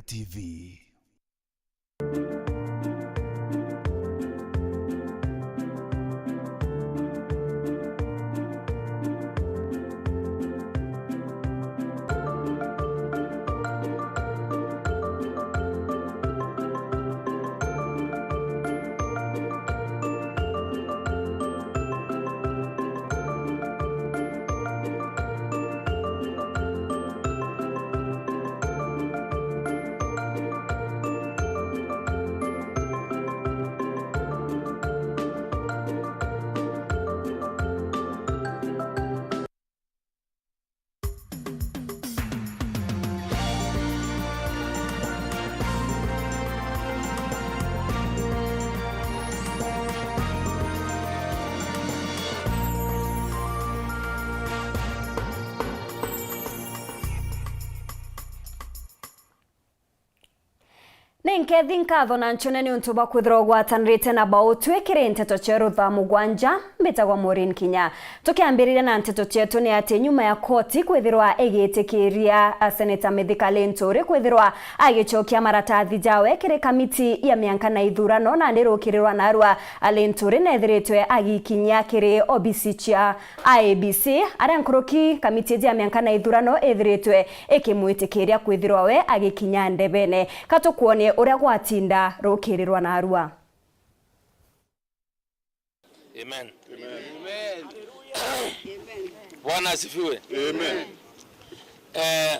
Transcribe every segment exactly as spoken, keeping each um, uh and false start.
T V. Ni nkethi, nkatho na nchone ni untu bwa kwithirwa ugwatanirite na Bautwi kiri nteto cia rutha mugwanja. Mbitagwa Maureen Kinya. Tukiambiriria na nteto cietu, ni ati nyuma ya koti kwithirwa igitikiria Seneta Mithika Linturi kwithirwa agicokia maratathi jawe kiri kamiti ya mianka na ithurano, nandi rukiri rwa narua, Linturi nethiritwe agikinyia kiri obisi cia I E B C, aria nkuruki kamiti iji ya mianka na ithurano ithiritwe ikimwitikiria kwithirwa we agikinya ndebene. Ka tukwonie uria gwatinda rukiri rwa narua. Amen. Amen. Bwana asifiwe. Amen. Eh,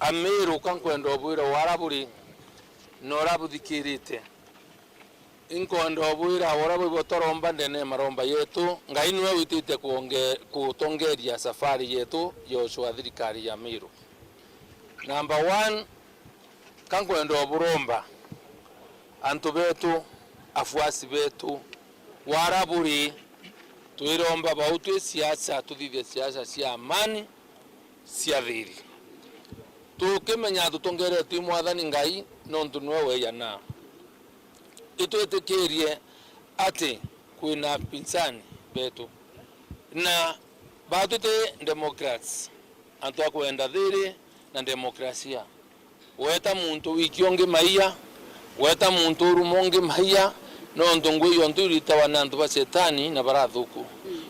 Amiru, ka nkwenda ubwira wara buri na uria buthikirite. Inkwenda ubwira, uria bwibwo twaromba ndene ya maromba yetu, Ngai niwe witite kuonge-, gutongeria safari yetu ya ucwa thirikari ya Miru. Number one, ka nkwenda uburomba antu betu, afuasi betu, wara buri, twiromba Bautwi siasa, tuthithie siasa cia amani, cia thiri. Tukimenya tutongeretue i Mwathani Ngai, nontu niwe weeyana. Itwitikirie ati kwina apinzani betu, na batu ti democrats, antu a kwenda thiri na demokrasia. Weta muntu wikia ungi maia, weta muntu uruma ungi maia, nontu ngui yontu iritawa ni antu ba Setani na barathuku.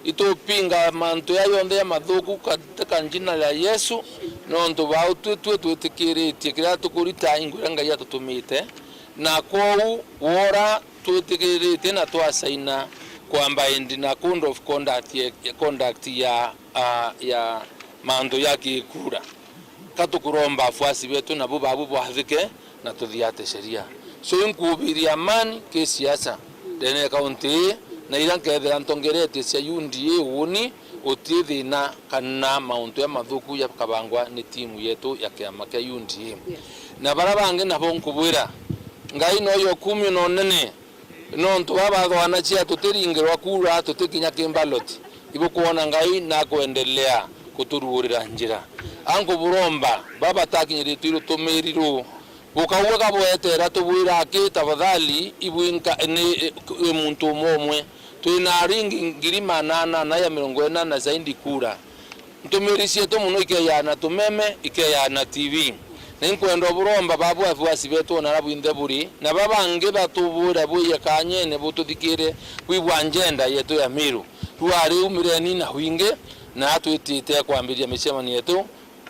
Itupinga mantu ya yonthe ya mathuku katika njina ya Yesu, nontu bau twi, twi twitikiritie kiria tukurita i ngui iria Ngai atutumite, na kwou wora twitikiritie na twasaina kwa bind na code of conduct ya, conduct ya, ah, ya mantu ya kikura. Ka tukuromba afuasi betu nabu babu bwathike na tuthiate sheria. So, inkubiria amani ki siasa ndene ya kaunti ii, na iria nkethira ntongeretie cia U D A uuni, guti thina kana mauntu jamathuku jakabangwa ni timu yetu ya kiama kia U D A. Yes. Na baria bangi nabo nkubwira, Ngai noyo ukumio na unene, nontu baba bathwana cia tutiringirwa kura, tutikinya ki ballot. Ibukwona Ngai nakwendelea kuturuurira njira. Ankuburomba, baba batakinyiritwe i rutumiri ruu, bukauga kabwetera tubwira aki, tafadhali, ibwinka ni, ni muntu umwe umwe. Twina aringi ngiri maana ana na ya mirongo ina na zaidi kura. Ntumiri cietu mono ikeeja na tumeme, ikeeja na T V. Na inkwenda uburomba babu afuasi betu ona ara bwinthe buri, na baba bangi batubwira bwije kanyene bututhikire bwibwa njenda yetu ya Miru. Rua riu umireni na wingi, na atwitite kwambiria micemanio yetu,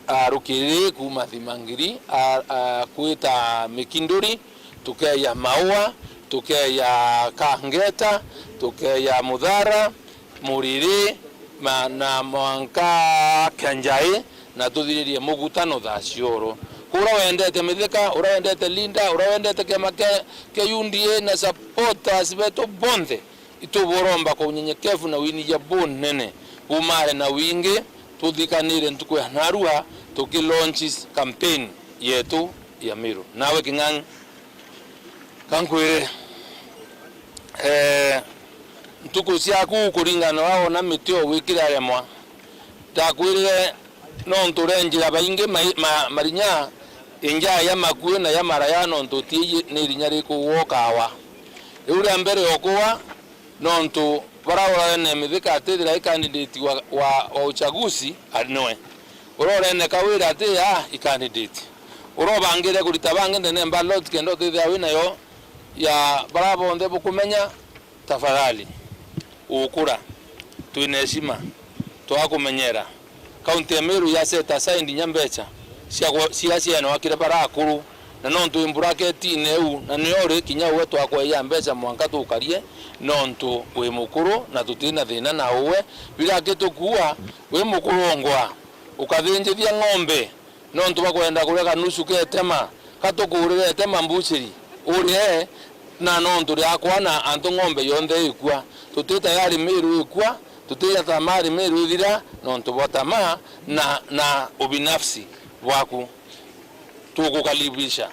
a, rukiri kuuma Thimangiri, a, a, kwita Mikinduri, tukeeja Maua, tukeeja Kangeta, tukeeja Muthara, Muriri, ma-, na mwanka Kianjai, na tuthiririe mugutano thaa cioro. Kuria wendete Mithika, uria wendete Linda, uria wendete kiama kia, kia U D A na supporters betu bonthe, ituburomba kwa unyenyekevu na winija bunene, bumare na wingi, tuthikanire ntuku ya narua, tuki launch campaign yetu ya Miru. Nawe King'ang'i, kankwire, eh, ntuku ciaku kuringana na wona miti o wikire aremwa. Ndakwirire, nontu urenjira baingi mai-, ma-, marinya, injaa ya makui na ya maraya, nontu utiiji ni irinya riku wokawa. Riu ria mbere okuwa, nontu bara urarene Mithika atithira i candidate wa, wa, wa uchaguzi, ari niwe. Urorene Kawira ati ya i candidate. Uria ubangire kurita bangi ndene ya ballot kenda utithia wi nayo ya baria bonthe bukumenya, tafadhali, ukura, twina heshima, twakumenyera. Kaunti ya Meru ya set aside inya mbeca cia gwa-, cia cienwa kiri baria akuru, na nontu wi bracket-ine iu, na nio uri kinya uwe twakweja mbeca mwanka tukarie, nontu wi mukuru na tutina thina na uwe. Biria akitukuua, wi mukuru ongwa, ukathinjithia ng'ombe, nontu bakwenda kuria kanusu ketema, katukurire etema mbuciri, urie, na nontu riakwa na antu ng'ombe yonthe ikua. Tuti tayari Meru ikua, tuti tayari Meru ithira, nontu bwa tamaa na, na ubinafsi bwaku. Tugukaribisha.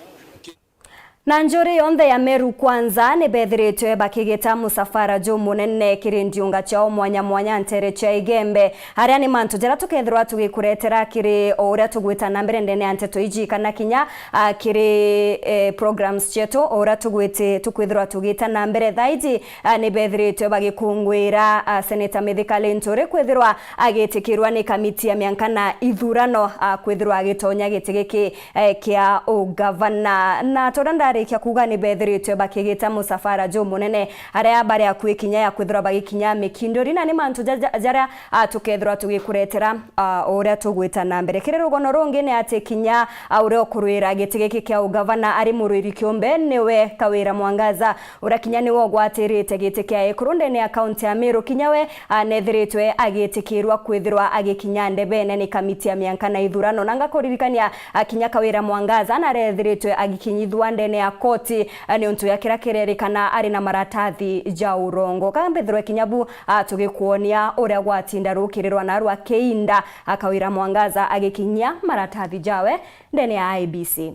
Na njuri yonthe ya Meru Kwanza ni bethiritwe bakigita musafara jumunene kiri ndiunga ciao mwanya mwanya ntere cia Igembe, aria ni mantu jaria tukethirwa tugikuretera kiri o uria tugwita na mbere ndene ya nteto iji, kana kinya, ah, kiri, eh, programs cietu, o uria tugwiti-, tukwithirwa tugita na mbere. Thaiji, ah, ni bethiritwe bagikungwira, ah, Seneta Mithika Linturi kwithirwa agitikirwa ni kamiti ya mianka na ithurano, ah, kwithirwa agitonya giti giki eh, kia ugavana. Na toria ndarikia kuuga, ni bethiritwe bakigita musafara jumunene, aria bari akui kinya ya kwithirwa bagikinya Mikinduri, na ni mantu ja-, ja-, jaria, ah, tukethirwa tugikuretera, ah, o uria tugwita na mbere. Kiri rugono rungi ni ati kinya, ah, uria ukurwira giti giki kia ugavana ari murwiri kiumbe niwe Kawira Mwangaza, uria kinya niwe ugwatirite giti kia ekuru ndene ya kaunti ya Meru, kinya we, ah, nethiritwe agitikirwa kwithirwa agikinya ndebene ni kamiti ya mianka na ithurano. Na ngakuririkania, ah, kinya Kawira Mwangaza narethiritwe agikinyithua ndene ya koti, ah, niuntu ya kiria kirerikana ari na maratathi ja urongo. Ka mbithirwe kinya bu, ah, tugikuonia uria gwatinda rukirirwa narua kiinda, ah, Kawira Mwangaza agikinyia maratathi jawe ndene ya I E B C.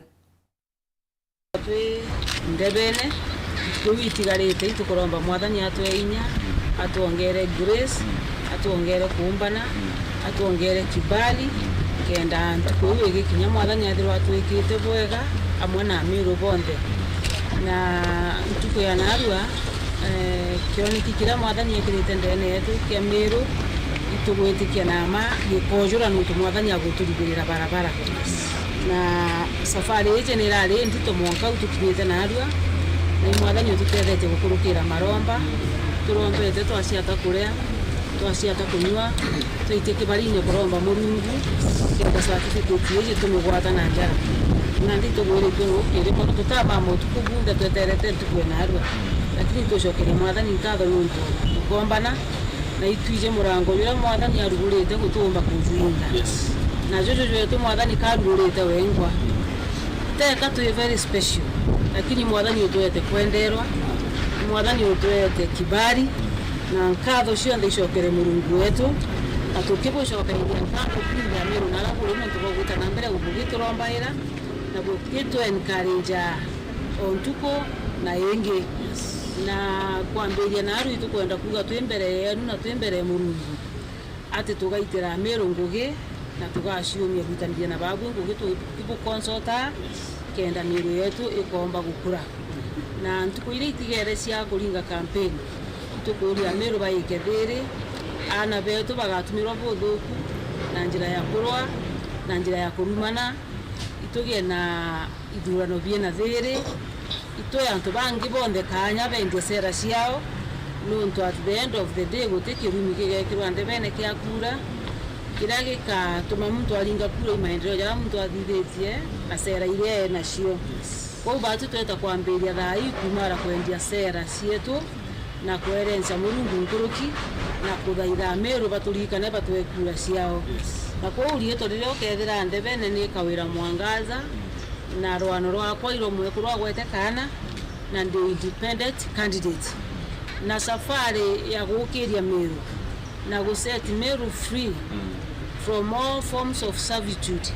Twi ndebene, riu itigarite, itukuromba Mwathani atwe inya, atwongere grace, atwongere kuumbana, atwongere kibali, kenda ntuku iu igikinya, Mwathani athirwa atwikite bwega amwe na Amiru bonthe. Na ntuku ya narua, eh, kioneki kiria Mwathani ekirite ndene yetu kia Miru, itugwitikia na mma gikojura, nontu Mwathani aguturugirira barabara. Na safari iji ni irari indito mwanka u tukinyite narua, na i Mwathani ututethetie gukurukira maromba. Turombete, twaciata kuria, twaciata kunyua, twaitia kibarine kuromba Murungu, kenda certificate iji tumigwata na njara. Nandi tugwiritue ruukiri mono, tutamama utuku bunthe tweterete ntuku ya narua, lakini tucokeria Mwathani nkatho niuntu tukombana, na itwiji murango juria Mwathani arugurite gutuumba kujuinga. Yes. Na juju jwetu Mwathani karugurite wengwa. Teka twi very special, lakini Mwathani utwete kwenderwa, Mwathani utwete kibali, na nkatho cionthe icokere Murungu wetu, na tukibucokeria nkatho bwinthe Amiru na aria buri nontu bwa gwita na mbere gubugiturombaira na bugituencourage o ntuku na ingi. Na kwambiria naru itukwenda kuuga twi mbere yeenu na twi mbere ya Murungu, ati tugaitira Amiru ngugi na tugaciumia gwitanithia na babu ngugi tu-, tubukonsota kenda miiri yetu ikomba gukura. Na ntuku iria itigere cia kuringa kampeni, itukuuria Amiru baike thiiri, aana betu bagatumirwa buthuku na njira ya kurwa, na njira ya kurumana, itugie na ithurano biina thiiri, itwe antu bangi bonthe kaanya bendie sera ciao, nontu at the end of the day guti kirumi gigekirwa ndebene kia kura kiria gikatuma muntu aringa kura i maendeleo jaria muntu athithitie na sera iria enacio. Kwou batu tweta kwambiria thaa ii kumara kwendia sera cietu, na kwerenca Murungu nkuruki, na kuthaitha Amiru baturirikane batwe kura ciao. Yes. Na kwou riitwa riria ukethira ndebene ni Kawira Mwangaza, na rwano rwakwa iromwe kurwa gwete kaana, na ndi independent candidate. Na safari ya gukiria Miru na guset Meru free, mm, from all forms of servitude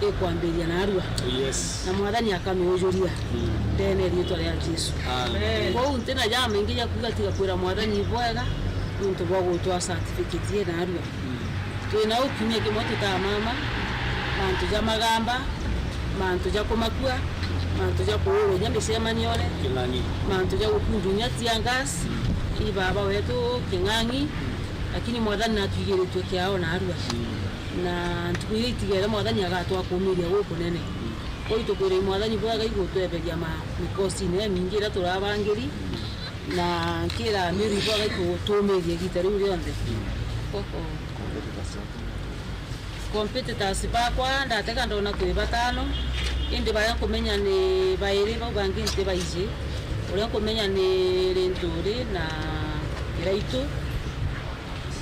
ikwambiria narua. Yes. Na Mwathani akamiujuria, mm, ndene ya riitwa ria Jesu. Amen. Kwou ntina jamaingi ja kuuga tiga kwira Mwathani ibwega niuntu bwa gutwa certificate ii narua. Mm. Twina u kiumia kimwe tutamama, mantu ja magamba, mantu ja kumakua, mantu ja kuurwa inya micemanione, king'ang'i, mantu ja gukundwa inya tear gas, mm, i baba wetu king'ang'i, lakini Mwathani natwigiritue kiao narua. Mm. Na ntuku iria itigere Mwathani agatwa kuumiria gukunene. Mm. Kwou itukwira i Mwathani bwega igutweberia ma-, mikosine emingi iria turabangiri, na nkira Miru ibwega ikutumiria igita riu rionthe. Oho. Competitors bakwa ndatega ndona twi batano, indi baria nkumenya ni bairi, bau bangi nti baiji. Uria nkumenya ni Linturi na Kiraitu,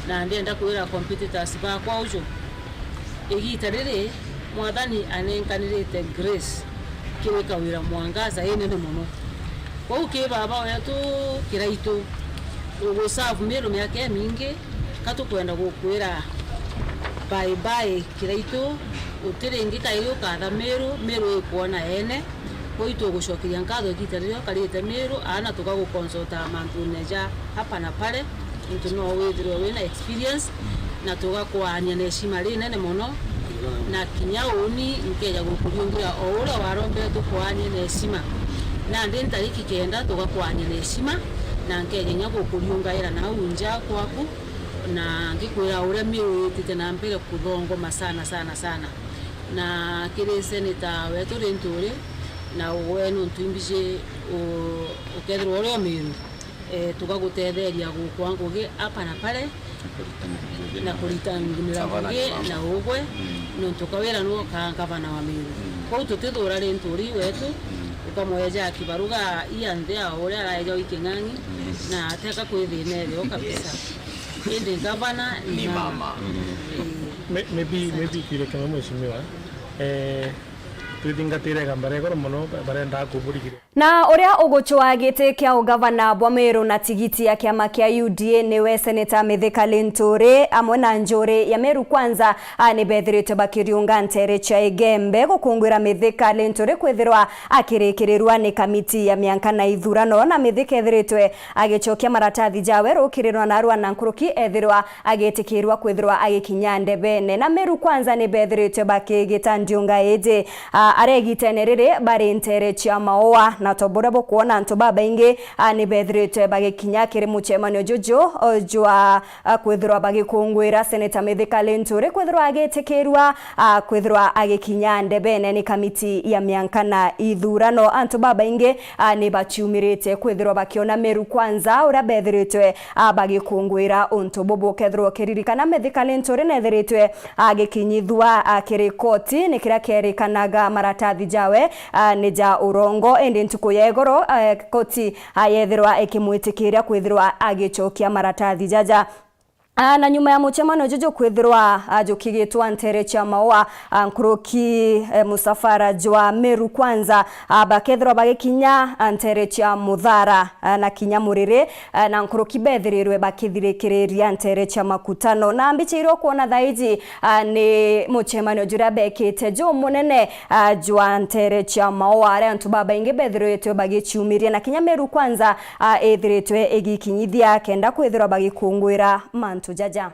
na ndienda kwira competitors bakwa uju, igita riri Mwathani anenkanirite grace kirika wira mwangaza inene mono. Kwou ki baba wetu Kiraitu, uguserve Miru miaka imingi, ka tukwenda gukwira bye bye Kiraitu, uti ringi kairi ukatha Miru, Miru ikwona ene. Kwou itugucokeria nkatho igita riria ukarite Miru, aana tugaguconsulta mantune ja hapa na pale, nontu no withirwe wina experience, na tugakwaania na heshima rinene mono, na kinya uuni nkeja gukuriungira o uria warombere tukwaanie na heshima. Nandi ntariki kenda tugakwaania na heshima, na nkeja inya gukuriungaira nau nja kwaku, na ngikwira uria Miru itite na mbere kuthongoma sana, sana, sana. Na kiri seneta wetu Linturi, na ugwe nontu imbiji u-, ukethirwa uri o Miru, eh, tugagutetheria gukwa ngugi hapa na pale, na kuritanira ngugi na ugwe, nontu kawira niwe ukaa ngavana wa Miru. Kwou tutithura Linturi wetu, ukamweja kibaruga ia nthi ya uria araeja wi king'ang'i, na ateka kwithina irio kabisa. Indi ngavana ni mama. Maybe, maybe kiro kimwe mheshimiwa, eh, twithingatire igamba ria igoro mono, barendaa kuburigiria. Na uria ugucwaa giti kia ugavana bwa Meru na tigiti ya kiama kia U D A niwe Seneta Mithika Linturi amwe na njuri ya Meru Kwanza, a, ni bethiritwe bakiriunga ntere cia Igembe gukungwira Mithika Linturi kwithirwa akirikirirua ni kamiti ya mianka na ithurano, na Mithika ethiritwe agicokia maratathi jawe rukiriro narua na nkuruki ethirwa agitikirwa kwithirwa agikinya ndebene. Na Meru Kwanza ni bethiritwe bakigita ndiunga iji, a, aria igitene riri bari ntere cia Maua, na to buria bukwona antu babaingi, a, ni bethiritwe bagikinya kiri mucemanio juju, o, jwa, a, kwithirwa bagikungwira Seneta Mithika Linturi kwithirwa agitikirwa, a, kwithirwa agikinya ndebene ni kamiti ya mianka na ithurano. Antu babaingi, a, ni baciumirite kwithirwa bakiona Meru Kwanza uria bethiritwe, a, bagikungwira untu bubu. Ukethirwa ukiririkana, Mithika Linturi nethiritwe agikinyithua, a, kiri koti ni kiria kierikanaga maratathi jawe, a, ni ja urongo, indi ntuku ya igoro, a, koti, a, yethirwa ikimwitikiria kwithirwa agicokia maratathi jaja. A, na nyuma ya mucemanio juju kwithirwa, a, jukigitwa ntere cia Maua, a, nkuruki, e, musafara jwa Meru Kwanza, a, bakethirwa bagikinya, a, ntere cia Muthara, a, na kinya Muriri, a, na nkuruki bethirirwe bakithirikiriria ntere cia Makutano. Na mbica iria ukwona thaiji, a, ni mucemanio juria bekite jumunene, a, jwa ntere cia Maua, aria antu babaingi bethiritwe bagiciumiria, na kinya Meru Kwanza, a, ithiritwe igikinyithia kenda kwithirwa bagikungwira mantu jaja.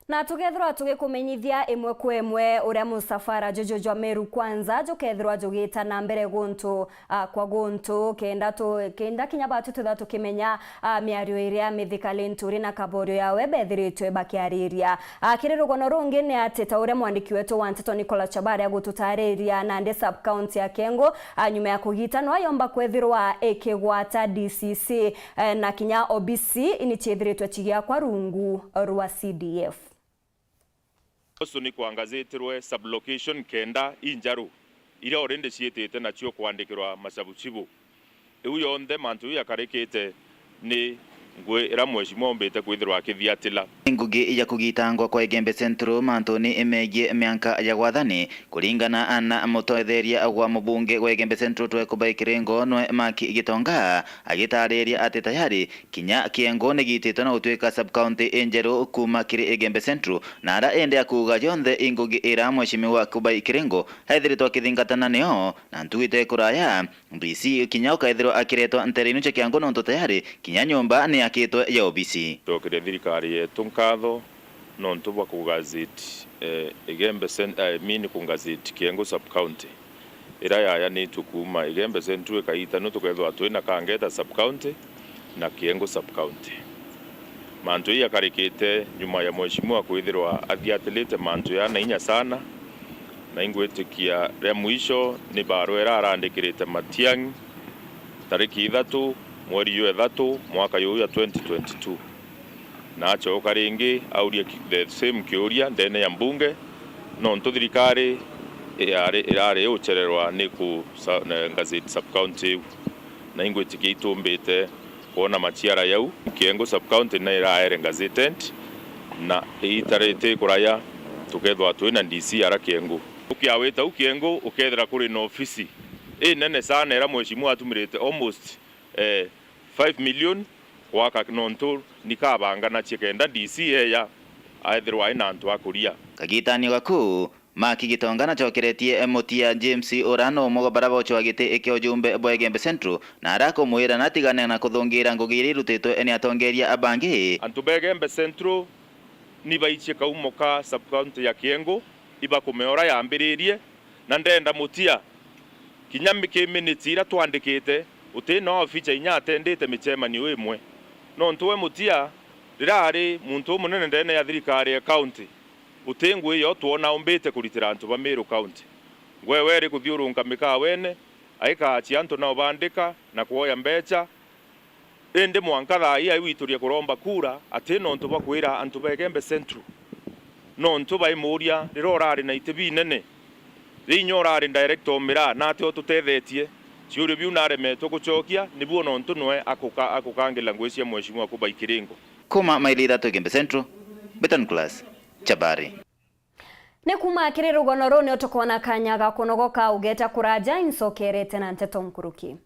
Na tugethirwa tugikumenyithia imwe kwa imwe uria musafara juju jwa Meru Kwanza jukethirwa jugita na mbere guntu, ah, kwa guntu, kenda tu-, kenda kinya batu twithirwa tukimenya, ah, miario iria Mithika Linturi na Kaborio yawe bethiritwe bakiariria. Ah, kiri rugono rungi ni ati ta uria mwandiki wetu wa nteto Nicholas Chabari agututariria, nandi sub-county ya Kiengu, ah, nyuma ya kugitanwa yomba kwithirwa ikigwata D C C, eh, na kinya obisi ni ciithiritwe cigiakwa rungu rwa C D F. Ucio ni kwangazitirwe sub-location kenda injaru, iria already ciitite nacio kwandikirwa macabucibu. Iu yonthe mantu iu yakarikite ni ngui iria mheshimiwa ombite kwithirwa akithiatila. Ngugi ya kugitangwa kwa Igembe Central mantuni megie mianka ya gwathani, kuringana na mutetheria wa mubunge wa Igembe Central Twekubai Kiringo nwe Maki Gitonga, agitariria ati tayari kinya Kiengu ni gititwe na gutuika sub-county injeru kuuma kiri Igembe Central, na ara indi akuuga jonthe i ngugi ira mheshimiwa Kubai Kiringo aithiritwe akithingatana nio, na ntugu ite kuraya D C kinya ukaithirwa akiretwa ntere inu cia Kiengu nontu tayari kinya nyomba ni yakitwe ya obisi. Cokeria thirikari yetu nkatho nontu bwa kugazeti, eh, Igembe Cen-, I mean kugazeti Kiengu sub-county, iria yayanitue kuuma Igembe Central ikagitanua tukethirwa twina Kangeta sub-county na Kiengu sub-county. Mantu ii yakarikite nyuma ya mheshimiwa kwithirwa athiatilite mantu ya na inya sana, na ingwitikia ria mwisho ni barua iria arandikirite Matiang'i tariki ithatu mweri jwa ithatu mwaka juju jwa twenty twenty-two. Na acoka ringi auria ki-, the same kiuria ndene ya mbunge, nontu thirikari irari, irari ucererwa ni ku sa-, na gazette sub-county iu, na ingwitikia itumbite kwona maciara jau. Kiengu sub-county na iraere gazetted, na iita riti kuraya tukethwa twina D C ara Kiengu. Ukiawita u Kiengu ukethira kuri na ofisi inene sana ira mheshimiwa atumirite almost, eh, five million gwaka nontu nikabanganacie kenda D C eya aethirwa aina antu a kuria. Kagitanio gaku, Maki Gitonga nacokeretie Mutia James uria no umwe bwa bara bocwa giti kia ujumbe bwa Igembe Central, na arakumwira natigane na kuthungira ngugi iria irutitwe ni atongeria abangi. Antu ba Igembe Central ni baicie kaumo ka sub-county ya Kiengu, ibakumeora yambiririe, na ndenda Mutia kinya mi-, ki minutes iria twandikite, uti na oficha inya atendite micemanio imwe. Nontu we Mutia, riria ari muntu umunene ndene ya thirikari ya county, uti ngui yo twona umbite kuritira antu ba Meru County. Ngwewe eri kuthiurunka mikawene, aikaacia antu nao bandika na kwoya mbecha, indi mwanka thaa ii aigwituria kuromba kura ati nontu bwa kwira antu ba Igembe Central. Nontu baimuria riria urari na iti binene, riria inya urari director o miraa, nati ututethetie? Ciuria biu naremetwe gucokia, nibuo nontu nwe akuka-, akukangila ngui cia mheshimiwa Kubai Kiringo. Kuma maili ithatu Igembe Central, Betan Class, Chabari. Ni kuma kiri rugono ruu nio tukoona kanya ga kunogoka ugeta kuraja, incokerete na nteto nkuruki.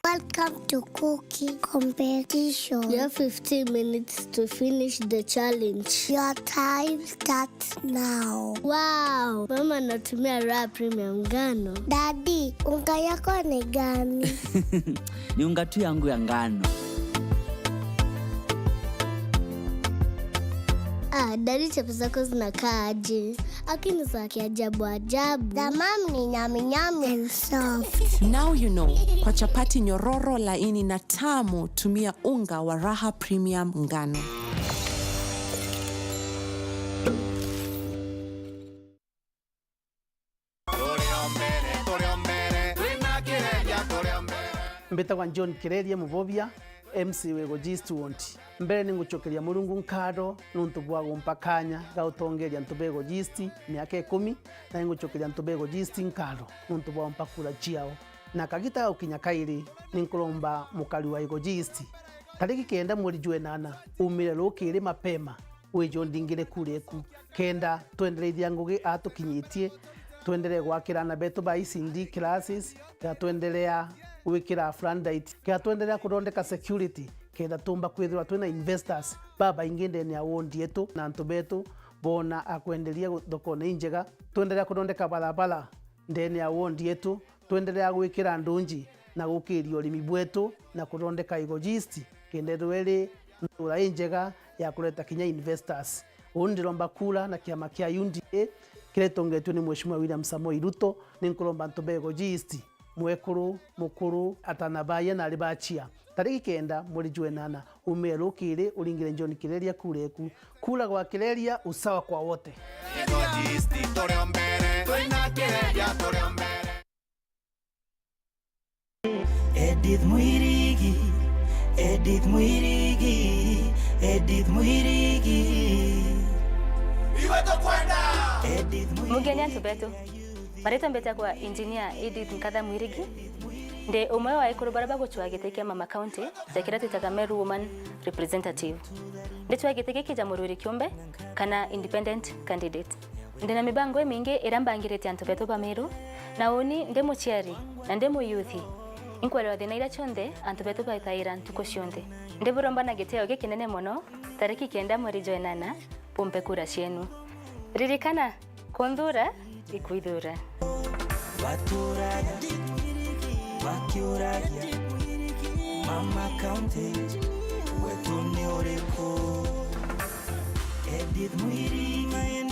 Welcome to cooking competition. You have fifteen minutes to finish the challenge. Your time starts now. Wow! Mama anatumia Raha Premium ngano. Daddy, unga yako ni gani? Ni unga tu yangu ya ngano. Ah, Daddy, chapo zako zinakaa aje? Lakini za kiajabu ajabu. The mom ni nyami nyami and soft. Now you know. Kwa chapati nyororo, laini na tamu, tumia unga wa Raha Premium ngano. Mbitagwa John Kireria Mubobia, M C wa Igogist Ward. Mbere ni ngucokeria Murungu nkatho nuntu bwa gumpa kanya ga utongeria antu ba Igogist miaka ikumi, na ni ngucokeria antu ba Igogist nkatho nuntu bwa gumpa kura ciao. Na kagita ga gukinya kairi, ni nkuromba mukari wa Igogist, tariki kenda mweri jwa inana, umire rukiri mapema, wije undingire kura eku, kenda twendereithia ngugi aa tukinyitie, twenderee gwakira aana betu ba E C D classes, kenda twenderea gwikira floodlight, kenda twenderea kuthondeka security, kenda tumba kwithirwa twina investors babaingi ndene ya ward yetu, na antu betu boona a kwenderia thokone injega, twenderea kuthondeka barabara ndene ya ward yetu, Twendelea gwikira ndunji na gukiria urimi bwetu na kuthondeka Igoji East kenda ithirwa iri ntura injega ya kureta kinya investors. Uu ndiromba kura na kiama kia U D A kiria gitongetue ni Mheshimiwa William Samoei Ruto. Ni nkuromba antu ba Igoji East, mwekuru, mukuru, atana baaya na ari bachia, tariki kenda mweri jwa enana, umie rukiri uringire John Kireria kura eku. Kura gwa Kireria, usawa kwa wote. Igoji East turi o mbere, twina Kireria turi o mbere. Edith Mwirigi, Edith Mwirigi, Edith Mwirigi. Iwe tukwenda. Edith Mwirigi. Mugeni antu betu. Maritwa mbetagwa Engineer Edith Nkatha Mwirigi. Ndi umwe wa ekuru baria bagucwaa giti kia Mama County, ja kiria twitaga Meru Woman Representative. Ndicwaa giti giki ja murwiri kiumbe kana independent candidate. Ndi na mibango imingi iria mbangirite antu betu ba Meru, na uni ndi muciari na ndi muyuthi. Inkwerwa thina iria cionthe antu betu baitaira ntuku cionthe. Ndiburomba na gitio gikinene mono, tariki kenda mweri jwa enana, bumpe kura cienu. Ririkana, kunthura ikwithura. Baturaga bakiuragia, Mama County, wetu ni uriku? Edith Mwirigi.